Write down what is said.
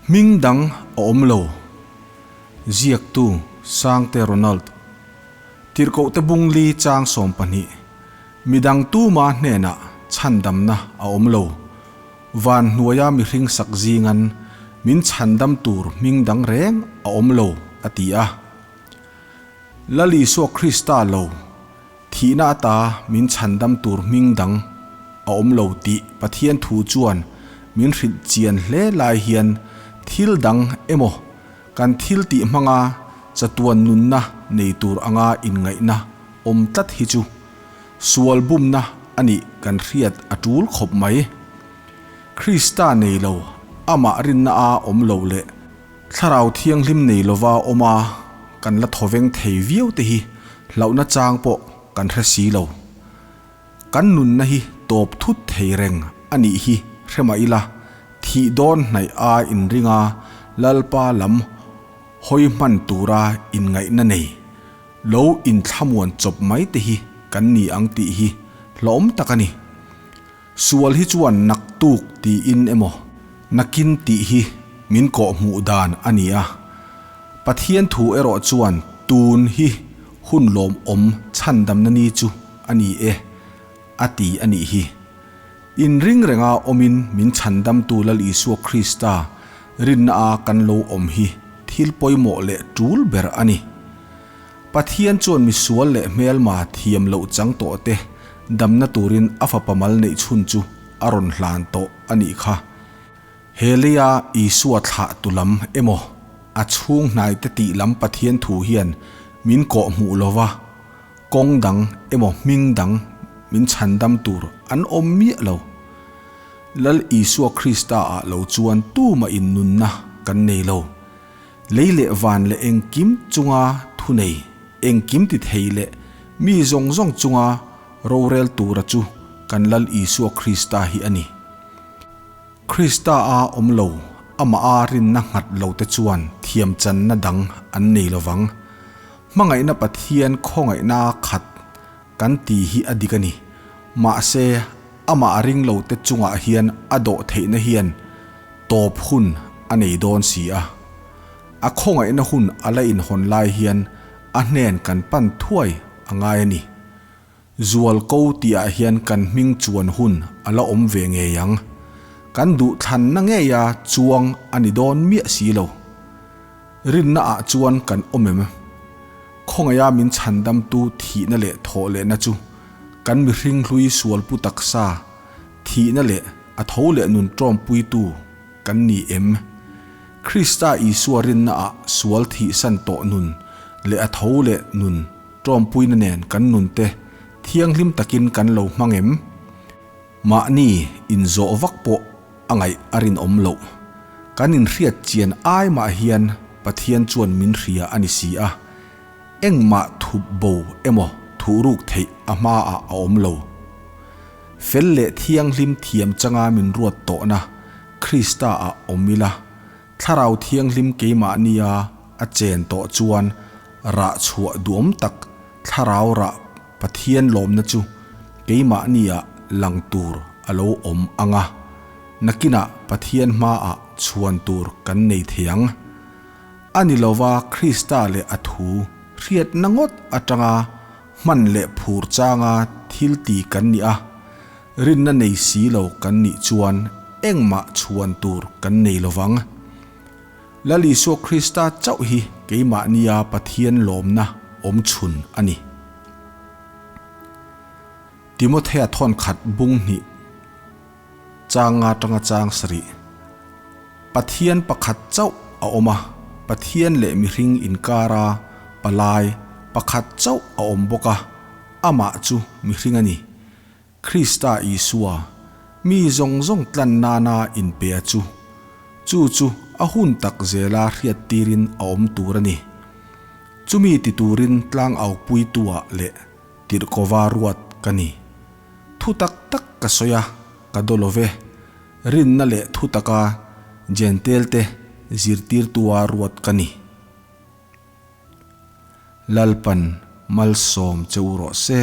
Hming dang a awm lo. Ziaktu, Sangte Ronald. Tirhkohte bung li chang 12. Midang tuma hnenah chhandamna a awm lo. Van hnuaia mihring sak zingan min chhandam tur hming dang reng a awm lo, a ti a. Lal Isua Krista lo, thihna ata min chhandam tur hming dang a awm lo tih Pathian thu chuan min hrilh chian hle lai hian thil dang emaw kan thil tih hmanga chatuan nunna nei tur anga inngaihna awm tlat hi chu sual bumna a nih kan hriat a tul khawp mai. Krista nei lo, amah rinna a awm lo leh Thlarau thianghlim nei lova awm a, kan la thawveng thei viau te hi hlauhna chang pawh kan hre si lo. Kan nunna hi tawp thut thei reng a nih hi hre mah ila, thih dawn hnaih a inring a, Lalpa lam hawi hman tura inngaihna nei lo inthlamuan chawp mai te hi kan ni ang tih hi hlawm tak a ni. Sual hi chuan naktuk tiin emaw nakin tih hi min kawh hmuh dan a ni a. Pathian thu erawh chuan tun hi hun lawmawm chhandamna ni chu a ni e a ti a nih hi. Inring renga awmin min chhandamtu Lal Isua Krista rinna a kan lo awm hi thil pawimawh leh tul ber a ni. Pathian chuan misual leh hmelma thiam loh chang tawh te damna turin a fapa mal neih chhun chu a rawn hlan tawh a nih kha. He leia Isua thlah tu lam emaw a chhung hnai te tih lam Pathian thu hian min kawh hmuh lova, kawng dang emaw hming dang min chhandam tur an awm miah lo. Lal Isua Krista ah lo chuan tumah in nunna kan nei lo. Lei leh van leh engkim chunga thu nei, engkim ti thei leh mi zawng zawng chunga rorel tura chu kan Lal Isua Krista hi a ni. Krista a awm lo, amah a rinna nghat lo te chuan thiamchanna dang an nei lovang. Hmangaihna Pathian khawngaihna khat kan ti hi a dik a ni. Mahse, amah a ring lo te chungah hian a dawh theihna hian tawp hun a nei dawn si a. A khawngaihna hun a la inhawn lai hian a hnen kan pan thuai a ngai a ni. Zual ko tihah hian kan hming chuan hun a la awm ve ngei ang. Kan duhthlanna ngeia chuang a ni dawn miah si lo. Rinna ah chuan kan awm em? Khawngaia min chhandamtu thihna leh thawh lehna chu kan mihring hlui sualpu taksa thihna leh a tho leh nun tawmpuitu kan ni em? Krista Isua rinna ah sual thihsan tawh nun leh a tho leh nun tawmpuina nen kan nunte thianghlim takin kan lo hmang em? Mahni inzawh vak pawh a ngaih a rinawm loh. Kan inhriat chian ai mah hian Pathian chuan min hria a ni si a, engmah thup bo emaw thuhruk theih a hmaah a awm lo. Fel leh thianghlim thiam changa min ruat tawhna Krista ah awm ila, Thlarau Thianghlim keimahnia a chen tawh chuan rah chhuah duhawm tak Thlarau rah Pathian lawmna chu keimahnia lang tur a lo awm ang a, nakinah Pathian hmaah chhuan tur kan nei thei ang. A ni lova Krista leh a thu hriatna ngawt atanga hman leh phur changa thil ti kan nih a, rinna nei si lo kan nih chuan engmah chhuan tur kan nei lovang. Lal Isua Krista chauh hi keimahnia Pathian lawmna awm chhun a ni. Timothea thawn khat bung hnih chang nga tanga chang sarih. Pathian pakhat chauh a awm a, Pathian leh mihring inkara palai pakhat chauh a awm bawk a, amah chu mihring a ni. Krista Isua, mi zawng zawng tlan nana inpe a chu, chu chu a hun tak zela hriattirin a awm tur a ni. Chumi ti turin tlang aupuitua leh tirhkova ruat ka ni. Thu tak tak ka sawi a, ka daw lo ve. Rinna leh thu taka Jentail-te zirtirtua ruat ka ni. Lalpan malsawm che u rawh se.